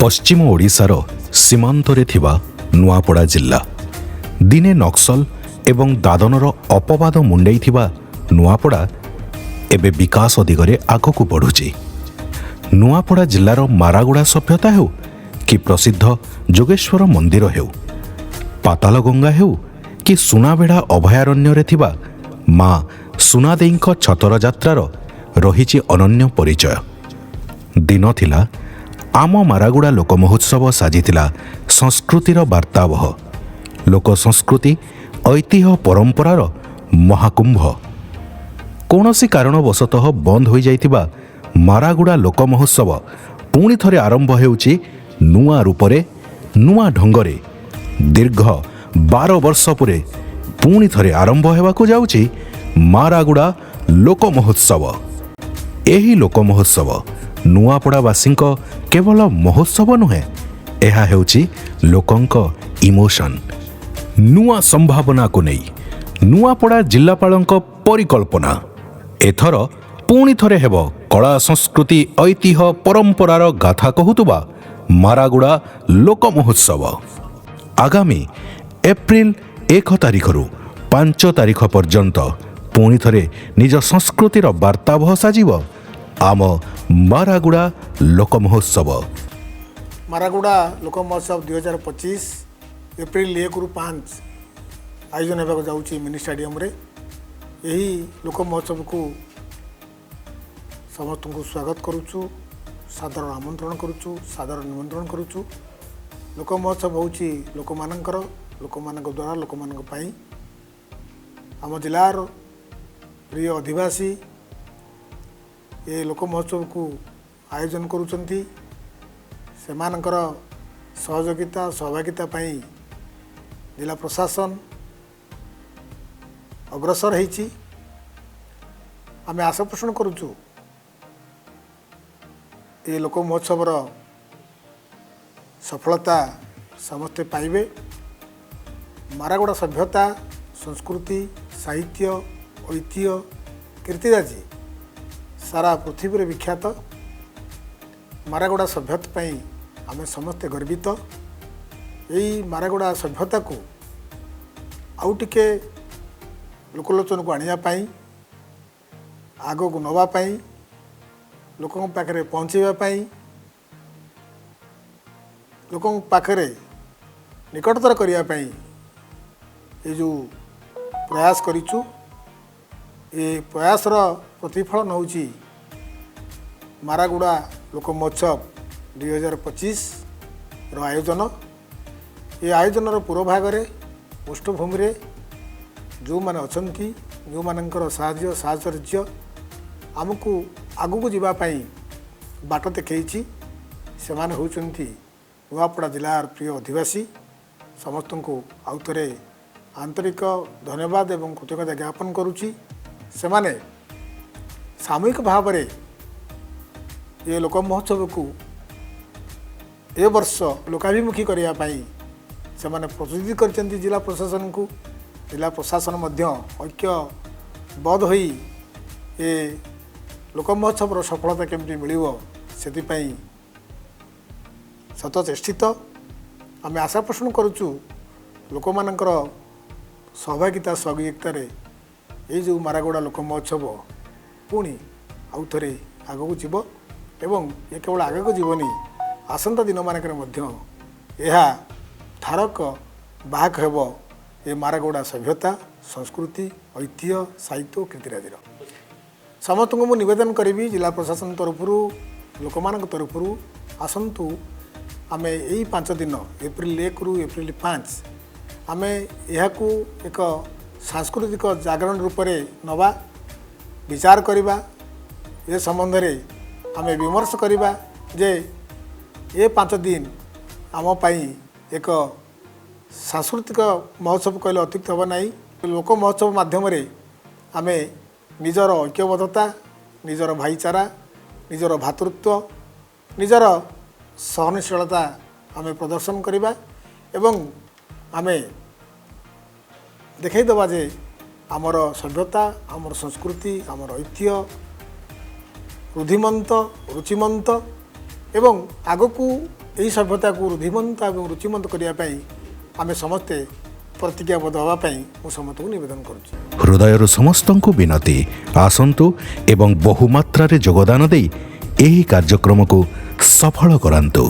ପଶ୍ଚିମ ଓଡ଼ିଶାର ସୀମାନ୍ତରେ ଥିବା ନୂଆପଡ଼ା ଜିଲ୍ଲା। ଦିନେ ନକ୍ସଲ ଏବଂ ଦାଦନର ଅପବାଦ ମୁଣ୍ଡେଇଥିବା ନୂଆପଡ଼ା ଏବେ ବିକାଶ ଦିଗରେ ଆଗକୁ ବଢ଼ୁଛି। ନୂଆପଡ଼ା ଜିଲ୍ଲାର ମାରାଗୁଡ଼ା ସଭ୍ୟତା ହେଉ କି ପ୍ରସିଦ୍ଧ ଯୋଗେଶ୍ୱର ମନ୍ଦିର ହେଉ, ପାତାଳଗଙ୍ଗା ହେଉ କି ସୁନାବେଢ଼ା ଅଭୟାରଣ୍ୟରେ ଥିବା ମା ସୁନାଦେଇଙ୍କ ଛତର ଯାତ୍ରାର ରହିଛି ଅନନ୍ୟ ପରିଚୟ। ଦିନ ଥିଲା, ଆମ ମାରାଗୁଡ଼ା ଲୋକ ମହୋତ୍ସବ ସାଜିଥିଲା ସଂସ୍କୃତିର ବାର୍ତ୍ତାବହ, ଲୋକ ସଂସ୍କୃତି, ଐତିହ୍ୟ, ପରମ୍ପରାର ମହାକୁମ୍ଭ। କୌଣସି କାରଣବଶତଃ ବନ୍ଦ ହୋଇଯାଇଥିବା ମାରାଗୁଡ଼ା ଲୋକ ମହୋତ୍ସବ ପୁଣି ଥରେ ଆରମ୍ଭ ହେଉଛି ନୂଆ ରୂପରେ, ନୂଆ ଢଙ୍ଗରେ। ଦୀର୍ଘ 12 ବର୍ଷ ପରେ ପୁଣି ଥରେ ଆରମ୍ଭ ହେବାକୁ ଯାଉଛି ମାରାଗୁଡ଼ା ଲୋକ ମହୋତ୍ସବ। ଏହି ଲୋକ ମହୋତ୍ସବ ନୂଆପଡ଼ାବାସୀଙ୍କ କେବଳ ମହୋତ୍ସବ ନୁହେଁ, ଏହା ହେଉଛି ଲୋକଙ୍କ ଇମୋସନ୍। ନୂଆ ସମ୍ଭାବନାକୁ ନେଇ ନୂଆପଡ଼ା ଜିଲ୍ଲାପାଳଙ୍କ ପରିକଳ୍ପନା। ଏଥର ପୁଣି ଥରେ ହେବ କଳା, ସଂସ୍କୃତି, ଐତିହ୍ୟ, ପରମ୍ପରାର ଗାଥା କହୁଥିବା ମାରାଗୁଡ଼ା ଲୋକ ମହୋତ୍ସବ। ଆଗାମୀ ଏପ୍ରିଲ 1 ତାରିଖରୁ 5 ତାରିଖ ପର୍ଯ୍ୟନ୍ତ ପୁଣି ଥରେ ନିଜ ସଂସ୍କୃତିର ବାର୍ତ୍ତାବହ ସାଜିବ ଆମ ମାରାଗୁଡ଼ା ଲୋକ ମହୋତ୍ସବ। ମାରାଗୁଡ଼ା ଲୋକ ମହୋତ୍ସବ 2025 ଏପ୍ରିଲ 1ରୁ 5 ଆୟୋଜନ ହେବାକୁ ଯାଉଛି ମିନି ଷ୍ଟାଡ଼ିୟମରେ। ଏହି ଲୋକ ମହୋତ୍ସବକୁ ସମସ୍ତଙ୍କୁ ସ୍ୱାଗତ କରୁଛୁ, ସାଦର ଆମନ୍ତ୍ରଣ କରୁଛୁ, ସାଦର ନିମନ୍ତ୍ରଣ କରୁଛୁ। ଲୋକ ମହୋତ୍ସବ ହେଉଛି ଲୋକମାନଙ୍କର, ଲୋକମାନଙ୍କ ଦ୍ୱାରା, ଲୋକମାନଙ୍କ ପାଇଁ। ଆମ ଜିଲ୍ଲାର ପ୍ରିୟ ଅଧିବାସୀ ଏ ଲୋକ ମହୋତ୍ସବକୁ ଆୟୋଜନ କରୁଛନ୍ତି। ସେମାନଙ୍କର ସହଯୋଗିତା, ସହଭାଗିତା ପାଇଁ ଜିଲ୍ଲା ପ୍ରଶାସନ ଅଗ୍ରସର ହେଇଛି। ଆମେ ଆଶା ପୋଷଣ କରୁଛୁ, ଏ ଲୋକ ମହୋତ୍ସବର ସଫଳତା ସମସ୍ତେ ପାଇବେ। ମାରାଗୁଡ଼ା ସଭ୍ୟତା, ସଂସ୍କୃତି, ସାହିତ୍ୟ, ଐତିହ୍ୟ, କୀର୍ତ୍ତିରାଜି ସାରା ପୃଥିବୀରେ ବିଖ୍ୟାତ। ମାରାଗୁଡ଼ା ସଭ୍ୟତା ପାଇଁ ଆମେ ସମସ୍ତେ ଗର୍ବିତ। ଏଇ ମାରାଗୁଡ଼ା ସଭ୍ୟତାକୁ ଆଉ ଟିକେ ଲୋକଲୋଚନକୁ ଆଣିବା ପାଇଁ, ଆଗକୁ ନେବା ପାଇଁ, ଲୋକଙ୍କ ପାଖରେ ପହଞ୍ଚାଇବା ପାଇଁ, ଲୋକଙ୍କ ପାଖରେ ନିକଟତର କରିବା ପାଇଁ ଏ ଯେଉଁ ପ୍ରୟାସ କରିଛୁ, ଏ ପ୍ରୟାସର ପ୍ରତିଫଳନ ହେଉଛି ମାରାଗୁଡ଼ା ଲୋକ ମହୋତ୍ସବ 2025ର ଆୟୋଜନ। ଏ ଆୟୋଜନର ପୁରୋଭାଗରେ, ପୃଷ୍ଠଭୂମିରେ ଯେଉଁମାନେ ଅଛନ୍ତି, ଯେଉଁମାନଙ୍କର ସାହାଯ୍ୟ ସାହଚର୍ଯ୍ୟ ଆମକୁ ଆଗକୁ ଯିବା ପାଇଁ ବାଟ ଦେଖେଇଛି, ସେମାନେ ହେଉଛନ୍ତି ନୂଆପଡ଼ା ଜିଲ୍ଲାର ପ୍ରିୟ ଅଧିବାସୀ। ସମସ୍ତଙ୍କୁ ଆଉ ଥରେ ଆନ୍ତରିକ ଧନ୍ୟବାଦ ଏବଂ କୃତଜ୍ଞତା ଜ୍ଞାପନ କରୁଛି। ସେମାନେ ସାମୂହିକ ଭାବରେ ଏ ଲୋକ ମହୋତ୍ସବକୁ ଏ ବର୍ଷ ଲୋକାଭିମୁଖୀ କରିବା ପାଇଁ ସେମାନେ ପ୍ରସ୍ତୁତି କରିଛନ୍ତି ଜିଲ୍ଲା ପ୍ରଶାସନକୁ। ଜିଲ୍ଲା ପ୍ରଶାସନ ମଧ୍ୟ ଐକ୍ୟବଦ୍ଧ ହୋଇ ଏ ଲୋକ ମହୋତ୍ସବର ସଫଳତା କେମିତି ମିଳିବ, ସେଥିପାଇଁ ସତଚେଷ୍ଟିତ। ଆମେ ଆଶା ପୋଷଣ କରୁଛୁ, ଲୋକମାନଙ୍କର ସହଭାଗିତା, ସହଯୋଗିତାରେ ଏଇ ଯେଉଁ ମାରାଗୁଡ଼ା ଲୋକ ମହୋତ୍ସବ ପୁଣି ଆଉ ଥରେ ଆଗକୁ ଯିବ ଏବଂ ଏ କେବଳ ଆଗକୁ ଯିବନି, ଆସନ୍ତା ଦିନମାନଙ୍କରେ ମଧ୍ୟ ଏହା ଧାରକ ବାହକ ହେବ ଏ ମାରାଗୁଡ଼ା ସଭ୍ୟତା, ସଂସ୍କୃତି, ଐତିହ୍ୟ, ସାହିତ୍ୟ ଓ କୀର୍ତ୍ତିରାଜିର। ସମସ୍ତଙ୍କୁ ମୁଁ ନିବେଦନ କରିବି, ଜିଲ୍ଲା ପ୍ରଶାସନ ତରଫରୁ, ଲୋକମାନଙ୍କ ତରଫରୁ, ଆସନ୍ତୁ ଆମେ ଏଇ 5 ଦିନ, ଏପ୍ରିଲ 1ରୁ ଏପ୍ରିଲ 5, ଆମେ ଏହାକୁ ଏକ ସାଂସ୍କୃତିକ ଜାଗରଣ ରୂପରେ ନେବା, ବିଚାର କରିବା। ଏ ସମ୍ବନ୍ଧରେ ଆମେ ବିମର୍ଶ କରିବା ଯେ ଏ 5 ଦିନ ଆମ ପାଇଁ ଏକ ସାଂସ୍କୃତିକ ମହୋତ୍ସବ କହିଲେ ଅତ୍ୟୁକ୍ତି ହେବ ନାହିଁ। ଲୋକ ମହୋତ୍ସବ ମାଧ୍ୟମରେ ଆମେ ନିଜର ଐକ୍ୟବଦ୍ଧତା, ନିଜର ଭାଇଚାରା, ନିଜର ଭ୍ରାତୃତ୍ୱ, ନିଜର ସହନଶୀଳତା ଆମେ ପ୍ରଦର୍ଶନ କରିବା ଏବଂ ଆମେ ଦେଖାଇଦେବା ଯେ ଆମର ସଭ୍ୟତା, ଆମର ସଂସ୍କୃତି, ଆମର ଐତିହ୍ୟ ରୁଦ୍ଧିମନ୍ତ, ରୁଚିମନ୍ତ ଏବଂ ଆଗକୁ ଏହି ସଭ୍ୟତାକୁ ରୁଦ୍ଧିମନ୍ତ ଏବଂ ରୁଚିମନ୍ତ କରିବା ପାଇଁ ଆମେ ସମସ୍ତେ ପ୍ରତିଜ୍ଞାବଦ୍ଧ ହେବା ପାଇଁ ମୁଁ ସମସ୍ତଙ୍କୁ ନିବେଦନ କରୁଛି। ହୃଦୟରୁ ସମସ୍ତଙ୍କୁ ବିନତି, ଆସନ୍ତୁ ଏବଂ ବହୁମାତ୍ରାରେ ଯୋଗଦାନ ଦେଇ ଏହି କାର୍ଯ୍ୟକ୍ରମକୁ ସଫଳ କରାନ୍ତୁ।